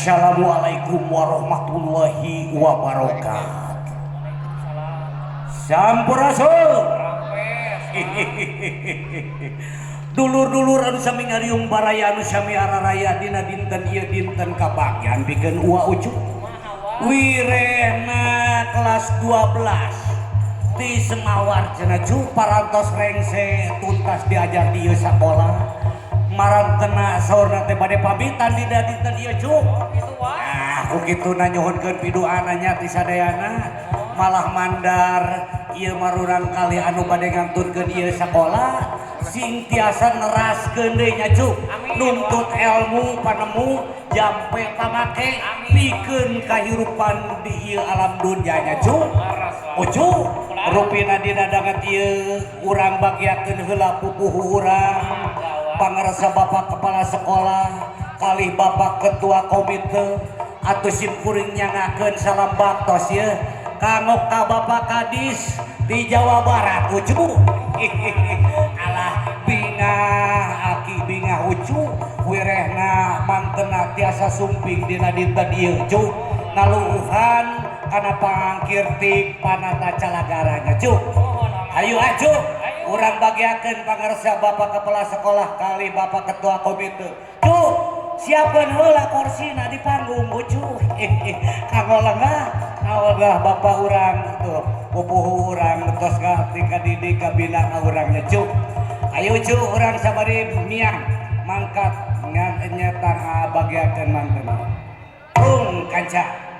Assalamualaikum warahmatullahi wabarakatuh. Sampurasun. Dulur-dulur anu sami ngariung baraya anu sami araraya dina dinten ieu dinten kabagyan pikeun Uwa Ucu. Wirehna kelas 12 di Semawar cenah cu parantos rengse tuntas diajar di ieu sakola. Marantena saurna teh bade pamitan dina dinten ieu cu. Ah, ku kituna nyuhunkeun piduana nya ti sadayana malah mandar ieu marurang kali anu bade nganturkeun ieu sakola sing tiasa neraskeun deui nya cu nuntut ilmu panemu jampe pamake pikeun kahirupan di ieu alam dunya nya cu. Ucu rupina dina danget ieu urang bagiakeun heula pupuhu urang pangarsa Bapak Kepala Sekolah kali Bapak Ketua Komite atuh sim kuring nyangakeun salam baktos ye kanggo ka Bapak Kadis di Jawa Barat Ucu. Alah bingah aki bingah Ucu wirehna mantena tiasa sumping dina dinten ieu cu ngaluuhan kana pangangkirtik panata calagaranya cu. Ayo acu urang bagiakeun pangarsa Bapak Kepala Sekolah kali Bapak Ketua Komite cu siapkeun heula korsina di panggung Ucu. Kanggo lengah ngawagah bapak urang tuh pupuhu urang tos ngarti kadidik kabina ka urang nya cu. Ayo cu urang sabari miang mangkat ngan nyata bagiakeun mantena rung kanca.